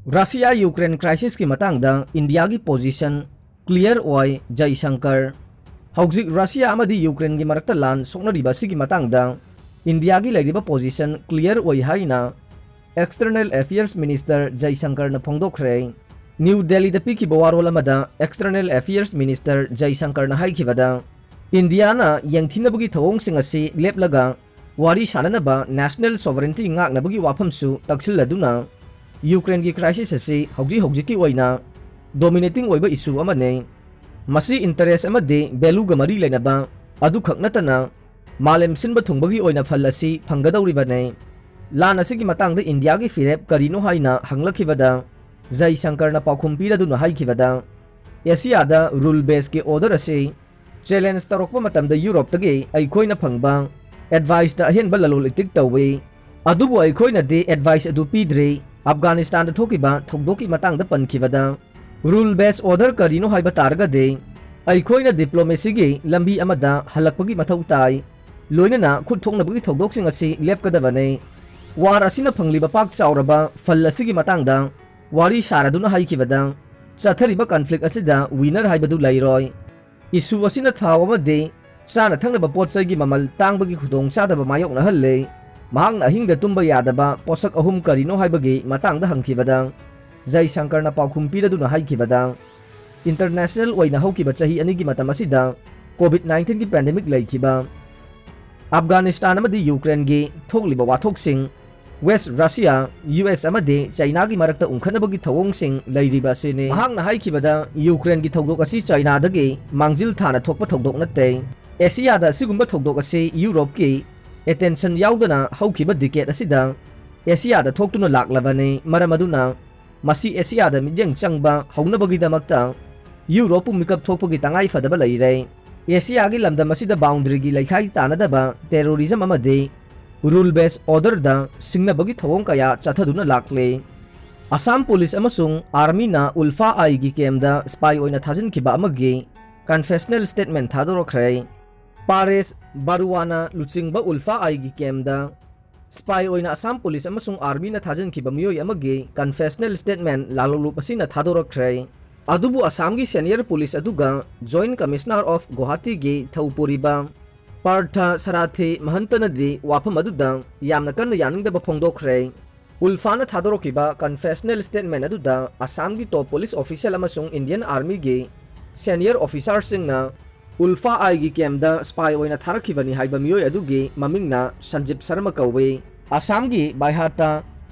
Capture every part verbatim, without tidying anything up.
Russia Ukraine ꯀ꯭ꯔꯥꯏꯁꯤꯁꯀꯤ ꯃꯇꯥꯡꯗ ꯏꯟꯗꯤꯌꯥꯒꯤ position clear ꯑꯣꯏ, ꯖꯩꯁꯪꯀꯔ꯫ ꯍꯧꯖꯤꯛ ꯔꯁꯤꯌꯥ ꯑꯃꯗꯤ ꯌꯨꯀ꯭ꯔꯦꯟꯒꯤ ꯃꯔꯛꯇ ꯂꯥꯟ ꯁꯣꯛꯅꯔꯤꯕ ꯑꯁꯤꯒꯤ ꯃꯇꯥꯡꯗ ꯏꯟꯗꯤꯌꯥꯒꯤ ꯂꯩꯔꯤꯕ ꯄꯣꯖꯤꯁꯟ ꯀ꯭ꯂꯤꯌꯔ ꯑꯣꯏ ꯍꯥꯏꯅ ꯑꯦꯛꯁꯇꯔꯅꯦꯜ ꯑꯦꯐꯤꯌꯔꯁ ꯃꯤꯅꯤꯁꯇꯔ ꯖꯩꯁꯪꯀꯔꯅ ꯐꯣꯡꯗꯣꯛꯈ꯭ꯔꯦ꯫ ꯅ꯭ꯌꯨ ꯗꯦꯜꯂꯤꯗ ꯄꯤꯈꯤꯕ ꯋꯥꯔꯣꯜ ꯑꯃꯗ ꯑꯦꯛꯁꯇꯔꯅꯦꯜ ꯑꯦꯐꯤꯌꯔꯁ ꯃꯤꯅꯤꯁꯇꯔ ꯖꯩꯁꯪꯀꯔꯅ ꯍꯥꯏꯈꯤꯕꯗ, ꯏꯟꯗꯤꯌꯥꯅ ꯌꯦꯡꯊꯤꯅꯕꯒꯤ ꯊꯧꯑꯣꯡꯁꯤꯡ ꯑꯁꯤ ꯂꯦꯞꯂꯒ ꯋꯥꯔꯤ ꯁꯥꯅꯅꯕ ꯅꯦꯁꯅꯦꯜ ꯁꯣꯚꯔꯦꯟꯇꯤ ꯉꯥꯛꯅꯕꯒꯤ ꯋꯥꯐꯝꯁꯨ ꯇꯛꯁꯤꯜꯂꯗꯨꯅ ꯌꯨꯀ꯭ꯔꯦꯟꯒꯤ ꯀ꯭ꯔꯥꯏꯁꯤꯁ ꯑꯁꯤ ꯍꯧꯖꯤꯛ ꯍꯧꯖꯤꯛꯀꯤ ꯑꯣꯏꯅ ꯗꯣꯃꯤꯅꯦꯇꯤꯡ ꯑꯣꯏꯕ ꯏꯁꯨ ꯑꯃꯅꯤ꯫ ꯃꯁꯤ ꯏꯟꯇꯔꯦꯁ ꯑꯃꯗꯤ ꯚꯦꯂꯨꯒ ꯃꯔꯤ ꯂꯩꯅꯕ ꯑꯗꯨꯈꯛ ꯅꯠꯇꯅ ꯃꯥꯂꯦꯝ ꯁꯤꯟꯕ ꯊꯨꯡꯕꯒꯤ ꯑꯣꯏꯅ ꯐꯜ ꯑꯁꯤ ꯐꯪꯒꯗꯧꯔꯤꯕꯅꯤ꯫ ꯂꯥꯟ ꯑꯁꯤꯒꯤ ꯃꯇꯥꯡꯗ ꯏꯟꯗꯤꯌꯥꯒꯤ ꯐꯤꯔꯦꯞ ꯀꯔꯤꯅꯣ ꯍꯥꯏꯅ ꯍꯪꯂꯛꯈꯤꯕꯗ, ꯖꯩꯁꯪꯀꯔꯅ ꯄꯥꯎꯈꯨꯝ ꯄꯤꯔꯗꯨꯅ ꯍꯥꯏꯈꯤꯕꯗ, ꯑꯦꯁꯤꯌꯥꯗ ꯔꯨꯜ ꯕꯦꯁꯀꯤ ꯑꯣꯔꯗꯔ ꯑꯁꯤ ꯆꯦꯂꯦꯟꯖ ꯇꯧꯔꯛꯄ ꯃꯇꯝꯗ ꯌꯨꯔꯣꯞꯇꯒꯤ ꯑꯩꯈꯣꯏꯅ ꯐꯪꯕ ꯑꯦꯗꯚꯥꯏꯁꯇ ꯑꯍꯦꯟꯕ ꯂꯂꯣꯟ ꯏꯇꯤꯛ ꯇꯧꯏ꯫ ꯑꯗꯨꯕꯨ ꯑꯩꯈꯣꯏꯅꯗꯤ ꯑꯦꯗꯚꯥꯏꯁ ꯑꯗꯨ ꯄꯤꯗ꯭ꯔꯤ꯫ ꯑꯐꯒꯥꯅꯤꯁꯇꯥꯟꯗ ꯊꯣꯛꯈꯤꯕ ꯊꯧꯗꯣꯛꯀꯤ ꯃꯇꯥꯡꯗ ꯄꯟꯈꯤꯕꯗ, ꯔꯨꯜ ꯕꯦꯁ ꯑꯣꯔꯗꯔ ꯀꯔꯤꯅꯣ ꯍꯥꯏꯕ ꯇꯥꯔꯒꯗꯤ, ꯑꯩꯈꯣꯏꯅ ꯗꯤꯄ꯭ꯂꯣꯃꯦꯁꯤꯒꯤ ꯂꯝꯕꯤ ꯑꯃꯗ ꯍꯜꯂꯛꯄꯒꯤ ꯃꯊꯧ ꯇꯥꯏ꯫ ꯂꯣꯏꯅꯅ ꯈꯨꯠ ꯊꯣꯛꯅꯕꯒꯤ ꯊꯧꯗꯣꯛꯁꯤꯡ ꯑꯁꯤ ꯂꯦꯞꯀꯗꯕꯅꯤ꯫ ꯋꯥꯔ ꯑꯁꯤꯅ ꯐꯪꯂꯤꯕ ꯄꯥꯛ ꯆꯥꯎꯔꯕ ꯐꯜ ꯑꯁꯤꯒꯤ ꯃꯇꯥꯡꯗ ꯋꯥꯔꯤ ꯁꯥꯔꯗꯨꯅ ꯍꯥꯏꯈꯤꯕꯗ, ꯆꯠꯊꯔꯤꯕ ꯀꯟꯐ꯭ꯂꯤꯛ ꯑꯁꯤꯗ ꯋꯤꯅꯔ ꯍꯥꯏꯕꯗꯨ ꯂꯩꯔꯣꯏ꯫ ꯏꯁꯨ ꯑꯁꯤꯅ ꯊꯥꯎ ꯑꯃꯗꯤ ꯆꯥꯅ ꯊꯛꯅꯕ ꯄꯣꯠ ꯆꯩꯒꯤ ꯃꯃꯜ ꯇꯥꯡꯕꯒꯤ ꯈꯨꯗꯣꯡꯆꯥꯗꯕ ꯃꯥꯌꯣꯛꯅꯍꯜꯂꯦ꯫ ꯃꯍꯥꯛꯅ ꯑꯍꯤꯡꯗ ꯇꯨꯝꯕ ꯌꯥꯗꯕ ꯄꯣꯠꯁꯛ ꯑꯍꯨꯝ ꯀꯔꯤꯅꯣ ꯍꯥꯏꯕꯒꯤ ꯃꯇꯥꯡꯗ ꯍꯪꯈꯤꯕꯗ, ꯖꯩꯁꯪꯀꯔꯅ ꯄꯥꯎꯈꯨꯝ ꯄꯤꯔꯗꯨꯅ ꯍꯥꯏꯈꯤꯕꯗ, ꯏꯟꯇꯔꯅꯦꯁꯅꯦꯜ ꯑꯣꯏꯅ ꯍꯧꯈꯤꯕ ꯆꯍꯤ ꯑꯅꯤꯒꯤ ꯃꯇꯝ ꯑꯁꯤꯗ ꯀꯣꯚꯤꯗ ꯅꯥꯏꯟꯇꯤꯟꯒꯤ ꯄꯦꯟꯗꯦꯃꯤꯛ ꯂꯩꯈꯤꯕ, ꯑꯐꯒꯥꯅꯤꯁꯇꯥꯟ ꯑꯃꯗꯤ ꯌꯨꯀ꯭ꯔꯦꯟꯒꯤ ꯊꯣꯛꯂꯤꯕ ꯋꯥꯊꯣꯛꯁꯤꯡ, ꯋꯦꯁ ꯔꯁꯤꯌꯥ, ꯌꯨ ꯑꯦꯁ ꯑꯃꯗꯤ ꯆꯥꯏꯅꯥꯒꯤ ꯃꯔꯛꯇ ꯎꯪꯈꯠꯅꯕꯒꯤ ꯊꯧꯑꯣꯡꯁꯤꯡ ꯂꯩꯔꯤꯕ ꯑꯁꯤꯅꯤ꯫ ꯃꯍꯥꯛꯅ ꯍꯥꯏꯈꯤꯕꯗ, ꯌꯨꯀ꯭ꯔꯦꯟꯒꯤ ꯊꯧꯗꯣꯛ ꯑꯁꯤ ꯆꯥꯏꯅꯥꯗꯒꯤ ꯃꯥꯡꯖꯤꯜ ꯊꯥꯅ ꯊꯣꯛꯄ ꯊꯧꯗꯣꯛ ꯅꯠꯇꯦ꯫ ꯑꯦꯁꯤꯌꯥꯗ ꯑꯁꯤꯒꯨꯝꯕ ꯊꯧꯗꯣꯛ ꯑꯁꯤ ꯌꯨꯔꯣꯞꯀꯤ ꯑꯦꯇꯦꯟꯁꯟ ꯌꯥꯎꯗꯅ ꯍꯧꯈꯤꯕ ꯗꯤꯀꯦꯗ ꯑꯁꯤꯗ ꯑꯦꯁꯤꯌꯥꯗ ꯊꯣꯛꯇꯨꯅ ꯂꯥꯛꯂꯕꯅꯤ꯫ ꯃꯔꯝ ꯑꯗꯨꯅ ꯃꯁꯤ ꯑꯦꯁꯤꯌꯥꯗ ꯃꯤꯠꯌꯦꯡ ꯆꯪꯕ ꯍꯧꯅꯕꯒꯤꯗꯃꯛꯇ ꯌꯨꯔꯣꯞꯄꯨ ꯃꯤꯀꯞ ꯊꯣꯛꯄꯒꯤ ꯇꯉꯥꯏ ꯐꯗꯕ ꯂꯩꯔꯦ꯫ ꯑꯦꯁꯤꯌꯥꯒꯤ ꯂꯝꯗꯝ ꯑꯁꯤꯗ ꯕꯥꯎꯟꯗꯔꯤꯒꯤ ꯂꯩꯈꯥꯏ ꯇꯥꯅꯗꯕ, ꯇꯦꯔꯣꯔꯤꯖꯝ ꯑꯃꯗꯤ ꯔꯨꯜ ꯕꯦꯁ ꯑꯣꯔꯗꯔꯗ ꯁꯤꯡꯅꯕꯒꯤ ꯊꯧꯑꯣꯡ ꯀꯌꯥ ꯆꯠꯊꯗꯨꯅ ꯂꯥꯛꯂꯤ꯫ ꯑꯁꯥꯝ ꯄꯨꯂꯤꯁ ꯑꯃꯁꯨꯡ ꯑꯥꯔꯃꯤꯅ ꯎꯜꯐꯥ ꯑꯥꯏꯒꯤ ꯀꯦꯝꯗ ꯁ꯭ꯄꯥꯏ ꯑꯣꯏꯅ ꯊꯥꯖꯤꯟꯈꯤꯕ ꯑꯃꯒꯤ ꯀꯟꯐꯦꯁꯅꯦꯜ ꯁ꯭ꯇꯦꯠꯃꯦꯟ ꯊꯥꯗꯣꯔꯛꯈ꯭ꯔꯦ꯫ ꯄꯥꯔꯦꯁ ꯕꯥꯔꯨꯋꯥꯅ ꯂꯨꯆꯤꯡꯕ ꯎꯜꯐꯥ ꯑꯥꯏꯒꯤ ꯀꯦꯝꯗ Spy ꯑꯣꯏꯅ ꯑꯁꯥꯝ ꯄꯨꯂꯤꯁ ꯑꯃꯁꯨꯡ ꯑꯥꯔꯃꯤꯅ ꯊꯥꯖꯤꯟꯈꯤꯕ ꯃꯤꯑꯣꯏ ꯑꯃꯒꯤ confessional statement ꯂꯥꯂꯣꯡꯂꯨꯞ ꯑꯁꯤꯅ ꯊꯥꯗꯣꯔꯛꯈ꯭ꯔꯦ꯫ ꯑꯗꯨꯕꯨ ꯑꯁꯥꯝꯒꯤ senior ꯄꯨꯂꯤꯁ ꯑꯗꯨꯒ Joint Commissioner of ꯒꯨꯋꯥꯍꯥꯇꯤꯒꯤ ꯊꯧꯄꯨꯔꯤꯕ ꯄꯥꯔꯊ ꯁꯥꯔꯥꯊꯤ ꯃꯍꯟꯇꯅꯗꯤ ꯋꯥꯐꯝ ꯑꯗꯨꯗ ꯌꯥꯝꯅ ꯀꯟꯅ ꯌꯥꯅꯤꯡꯗꯕ ꯐꯣꯡꯗꯣꯛꯈ꯭ꯔꯦ꯫ ꯎꯜꯐꯥꯅ ꯊꯥꯗꯣꯔꯛꯈꯤꯕ confessional statement ꯑꯗꯨꯗ ꯑꯁꯥꯝꯒꯤ top police official ꯑꯃꯁꯨꯡ Indian Armyꯒꯤ senior officerꯁꯤꯡꯅ ꯎꯜꯐꯥ ꯑꯥꯏꯒꯤ campꯇ spy ꯑꯣꯏꯅ ꯊꯥꯔꯛꯈꯤꯕꯅꯤ ꯍꯥꯏꯕ ꯃꯤꯑꯣꯏ ꯑꯗꯨꯒꯤ ꯃꯃꯤꯡꯅ ꯁꯟꯖꯤꯞ ꯁꯔꯃ ꯀꯧꯏ꯫ ꯑꯁꯥꯝꯒꯤ ꯕꯥꯏꯍꯥꯇꯥ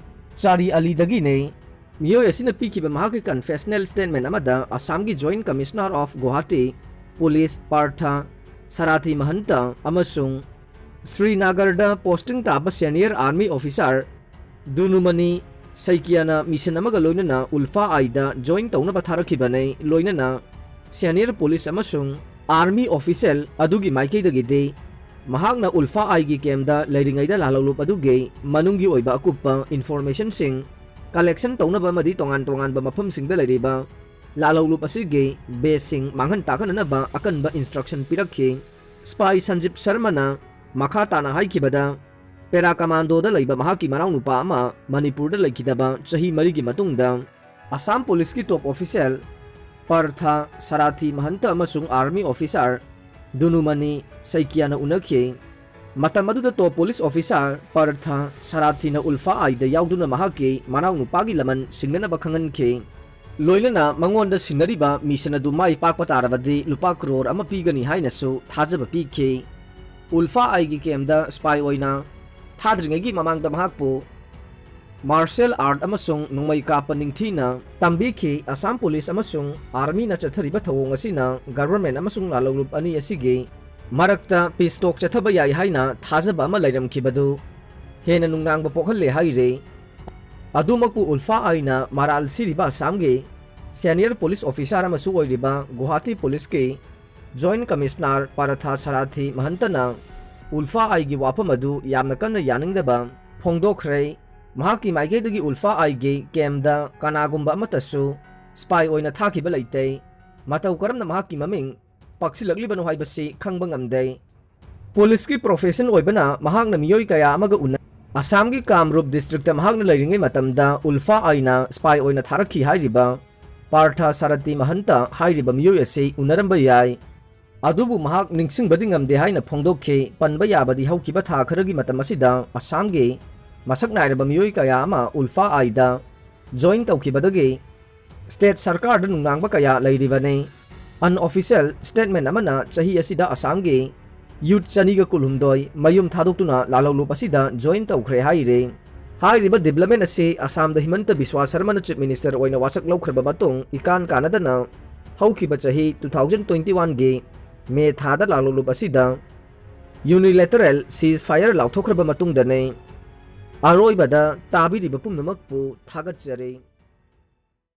ꯆꯥꯔꯤ ꯑꯂꯤꯗꯒꯤꯅꯤ꯫ ꯃꯤꯑꯣꯏ ꯑꯁꯤꯅ ꯄꯤꯈꯤꯕ ꯃꯍꯥꯛꯀꯤ confessional statement ꯑꯃꯗ ꯑꯁꯥꯝꯒꯤ Joint Commissioner of Guwahati police Partha Sarathi Mahanta ꯑꯃꯁꯨꯡ ꯁ꯭ꯔꯤꯅꯥꯒꯔꯗ posting ꯇꯥꯕ senior army officer ꯗꯨꯅꯨꯃꯅꯤ ꯁꯩꯀꯤꯌꯥꯅ mission ꯑꯃꯒ ꯂꯣꯏꯅꯅ ꯎꯜꯐꯥ ꯑꯥꯏꯗ join ꯇꯧꯅꯕ ꯊꯥꯔꯛꯈꯤꯕꯅꯤ, ꯂꯣꯏꯅꯅ senior ꯄꯨꯂꯤꯁ ꯑꯃꯁꯨꯡ army official ꯑꯗꯨꯒꯤ ꯃꯥꯏꯀꯩꯗꯒꯤꯗꯤ ꯃꯍꯥꯛꯅ ꯎꯜꯐꯥ ꯑꯥꯏꯒꯤ campꯇ ꯂꯩꯔꯤꯉꯩꯗ ꯂꯥꯂꯣꯡꯂꯨꯞ ꯑꯗꯨꯒꯤ ꯃꯅꯨꯡꯒꯤ ꯑꯣꯏꯕ ꯑꯀꯨꯞꯄ informationꯁꯤꯡ collection ꯇꯧꯅꯕ ꯑꯃꯗꯤ ꯇꯣꯉꯥꯟ ꯇꯣꯉꯥꯟꯕ ꯃꯐꯝꯁꯤꯡꯗ ꯂꯩꯔꯤꯕ ꯂꯥꯂꯣꯡꯂꯨꯞ ꯑꯁꯤꯒꯤ baseꯁꯤꯡ ꯃꯥꯡꯍꯟ ꯇꯥꯛꯍꯟꯅꯅꯕ ꯑꯀꯟꯕ instruction ꯄꯤꯔꯛꯈꯤ꯫ Spy ꯁꯟꯖꯤꯞ ꯁꯔꯃꯅ ꯃꯈꯥ ꯇꯥꯅ ꯍꯥꯏꯈꯤꯕꯗ, para commandoꯗ ꯂꯩꯕ ꯃꯍꯥꯛꯀꯤ ꯃꯅꯥꯎꯅꯨꯄꯥ ꯑꯃ ꯃꯅꯤꯄꯨꯔꯗ ꯂꯩꯈꯤꯗꯕ ꯆꯍꯤ ꯃꯔꯤꯒꯤ ꯃꯇꯨꯡꯗ ꯑꯁꯥꯝ ꯄꯨꯂꯤꯁꯀꯤ top official ꯄꯥꯔꯊ ꯁꯥꯔꯥꯊꯤ ꯃꯍꯟꯇ ꯑꯃꯁꯨꯡ army officer ꯗꯨꯅꯨꯃꯅꯤ ꯁꯩꯀꯤꯌꯥꯅ ꯎꯅꯈꯤ꯫ ꯃꯇꯝ ꯑꯗꯨꯗ top police officer ꯄꯥꯔꯊ ꯁꯥꯔꯥꯊꯤꯅ ꯎꯜꯐꯥ ꯑꯥꯏꯗ ꯌꯥꯎꯗꯨꯅ ꯃꯍꯥꯛꯀꯤ ꯃꯅꯥꯎꯅꯨꯄꯥꯒꯤ ꯂꯃꯟ ꯁꯤꯡꯅꯅꯕ ꯈꯪꯍꯟꯈꯤ꯫ ꯂꯣꯏꯅꯅ ꯃꯉꯣꯟꯗ ꯁꯤꯡꯅꯔꯤꯕ mission ꯑꯗꯨ ꯃꯥꯏ ꯄꯥꯛꯄ ꯇꯥꯔꯕꯗꯤ ꯂꯨꯄꯥ ꯀ꯭ꯔꯣꯔ ꯑꯃ ꯄꯤꯒꯅꯤ ꯍꯥꯏꯅꯁꯨ ꯊꯥꯖꯕ ꯄꯤꯈꯤ꯫ ꯎꯜꯐꯥ ꯑꯥꯏꯒꯤ campꯇ spy ꯑꯣꯏꯅ ꯊꯥꯗ꯭ꯔꯤꯉꯩꯒꯤ ꯃꯃꯥꯡꯗ ꯃꯍꯥꯛꯄꯨ martial art ꯑꯃꯁꯨꯡ ꯅꯣꯡꯃꯩ ꯀꯥꯞꯄ ꯅꯤꯡꯊꯤꯅ ꯇꯝꯕꯤꯈꯤ꯫ ꯑꯁꯥꯝ ꯄꯨꯂꯤꯁ ꯑꯃꯁꯨꯡ armyꯅ ꯆꯠꯊꯔꯤꯕ ꯊꯧꯑꯣꯡ ꯑꯁꯤꯅ government ꯑꯃꯁꯨꯡ ꯂꯥꯂꯣꯡꯂꯨꯞ ꯑꯅꯤ ꯑꯁꯤꯒꯤ ꯃꯔꯛꯇ peace talk ꯆꯠꯊꯕ ꯌꯥꯏ ꯍꯥꯏꯅ ꯊꯥꯖꯕ ꯑꯃ ꯂꯩꯔꯝꯈꯤꯕꯗꯨ ꯍꯦꯟꯅ ꯅꯨꯡꯅꯥꯡꯕ ꯄꯣꯛꯍꯜꯂꯦ ꯍꯥꯏꯔꯤ꯫ ꯑꯗꯨꯃꯛꯄꯨ ꯎꯜꯐꯥ ꯑꯥꯏꯅ ꯃꯔꯥꯜ ꯁꯤꯔꯤꯕ ꯑꯁꯥꯝꯒꯤ senior police officer ꯑꯃꯁꯨ ꯑꯣꯏꯔꯤꯕ ꯒꯨꯋꯥꯍꯥꯇꯤ ꯄꯨꯂꯤꯁꯀꯤ Joint Commissioner ꯄꯥꯔꯊ ꯁꯥꯔꯥꯊꯤ ꯃꯍꯟꯇꯅ ꯎꯜꯐꯥ ꯑꯥꯏꯒꯤ ꯋꯥꯐꯝ ꯑꯗꯨ ꯌꯥꯝꯅ ꯀꯟꯅ ꯌꯥꯅꯤꯡꯗꯕ ꯐꯣꯡꯗꯣꯛꯈ꯭ꯔꯦ꯫ ꯃꯍꯥꯛꯀꯤ ꯃꯥꯏꯀꯩꯗꯒꯤ ꯎꯜꯐꯥ ꯑꯥꯏꯒꯤ campꯇ ꯀꯅꯥꯒꯨꯝꯕ ꯑꯃꯠꯇꯁꯨ spy ꯑꯣꯏꯅ ꯊꯥꯈꯤꯕ ꯂꯩꯇꯦ꯫ ꯃꯇꯧ ꯀꯔꯝꯅ ꯃꯍꯥꯛꯀꯤ ꯃꯃꯤꯡ ꯄꯛꯁꯤꯜꯂꯛꯂꯤꯕꯅꯣ ꯍꯥꯏꯕꯁꯤ ꯈꯪꯕ ꯉꯝꯗꯦ꯫ ꯄꯨꯂꯤꯁꯀꯤ profession ꯑꯣꯏꯕꯅ ꯃꯍꯥꯛꯅ ꯃꯤꯑꯣꯏ ꯀꯌꯥ ꯑꯃꯒ ꯎꯅ-, ꯑꯁꯥꯝꯒꯤ ꯀꯥꯝꯔꯨꯞ ꯗꯤꯁꯇ꯭ꯔꯤꯛꯇ ꯃꯍꯥꯛꯅ ꯂꯩꯔꯤꯉꯩ ꯃꯇꯝꯗ ꯎꯜꯐꯥ ꯑꯥꯏꯅ ꯁ꯭ꯄꯥꯏ ꯑꯣꯏꯅ ꯊꯥꯔꯛꯈꯤ ꯍꯥꯏꯔꯤꯕ ꯄꯥꯔꯊ ꯁꯥꯔꯊꯤ ꯃꯍꯟꯇ ꯍꯥꯏꯔꯤꯕ ꯃꯤꯑꯣꯏ ꯑꯁꯤ ꯎꯅꯔꯝꯕ ꯌꯥꯏ꯫ ꯑꯗꯨꯕꯨ ꯃꯍꯥꯛ ꯅꯤꯡꯁꯤꯡꯕꯗꯤ ꯉꯝꯗꯦ ꯍꯥꯏꯅ ꯐꯣꯡꯗꯣꯛꯈꯤ꯫ ꯄꯟꯕ ꯌꯥꯕꯗꯤ ꯍꯧꯈꯤꯕ ꯊꯥ ꯈꯔꯒꯤ ꯃꯇꯝ ꯑꯁꯤꯗ ꯑꯁꯥꯝꯒꯤ ꯃꯁꯛ ꯅꯥꯏꯔꯕ ꯃꯤꯑꯣꯏ ꯀꯌꯥ ꯑꯃ ꯎꯜꯐꯥ ꯑꯥꯏꯗ ꯖꯣꯏꯟ ꯇꯧꯈꯤꯕꯗꯒꯤ ꯁ꯭ꯇꯦꯠ ꯁꯔꯀꯥꯔꯗ ꯅꯨꯡꯅꯥꯡꯕ ꯀꯌꯥ ꯂꯩꯔꯤꯕꯅꯤ꯫ ꯑꯟꯑꯣꯐꯤꯁꯤꯌꯦꯜ ꯁ꯭ꯇꯦꯠꯃꯦꯟ ꯑꯃꯅ ꯆꯍꯤ ꯑꯁꯤꯗ ꯑꯁꯥꯝꯒꯤ ꯌꯨꯠ ꯆꯅꯤꯒ ꯀꯨꯟꯍꯨꯝꯗꯣꯏ ꯃꯌꯨꯝ ꯊꯥꯗꯣꯛꯇꯨꯅ ꯂꯥꯜꯍꯧꯂꯨꯞ ꯑꯁꯤꯗ ꯖꯣꯏꯟ ꯇꯧꯈ꯭ꯔꯦ ꯍꯥꯏꯔꯤ꯫ ꯍꯥꯏꯔꯤꯕ ꯗꯤꯕ꯭ꯂꯞꯃꯦꯟ ꯑꯁꯤ ꯑꯁꯥꯝꯗ ꯍꯤꯃꯟꯇ ꯕꯤꯁ꯭ꯋꯥ ꯁꯔꯃꯅ ꯆꯤꯐ ꯃꯤꯅꯤꯁꯇꯔ ꯑꯣꯏꯅ ꯋꯥꯁꯛ ꯂꯧꯈ꯭ꯔꯕ ꯃꯇꯨꯡ ꯏꯀꯥꯟ ꯀꯥꯟꯅꯗꯅ ꯍꯧꯈꯤꯕ ꯆꯍꯤ two thousand twenty one ꯒꯤ ꯃꯦ ꯊꯥꯗ ꯂꯥꯜꯍꯧꯂꯨꯞ ꯑꯁꯤꯗ ꯌꯨꯅꯤꯂꯦꯇꯔꯦꯜ ꯁꯤꯖ ꯐꯥꯌꯔ ꯂꯥꯎꯊꯣꯛꯈ꯭ꯔꯕ ꯃꯇꯨꯡꯗꯅꯤ꯫ ꯑꯔꯣꯏꯕꯗ ꯇꯥꯕꯤꯔꯤꯕ ꯄꯨꯝꯅꯃꯛꯄꯨ ꯊꯥꯒꯠꯆꯔꯤ꯫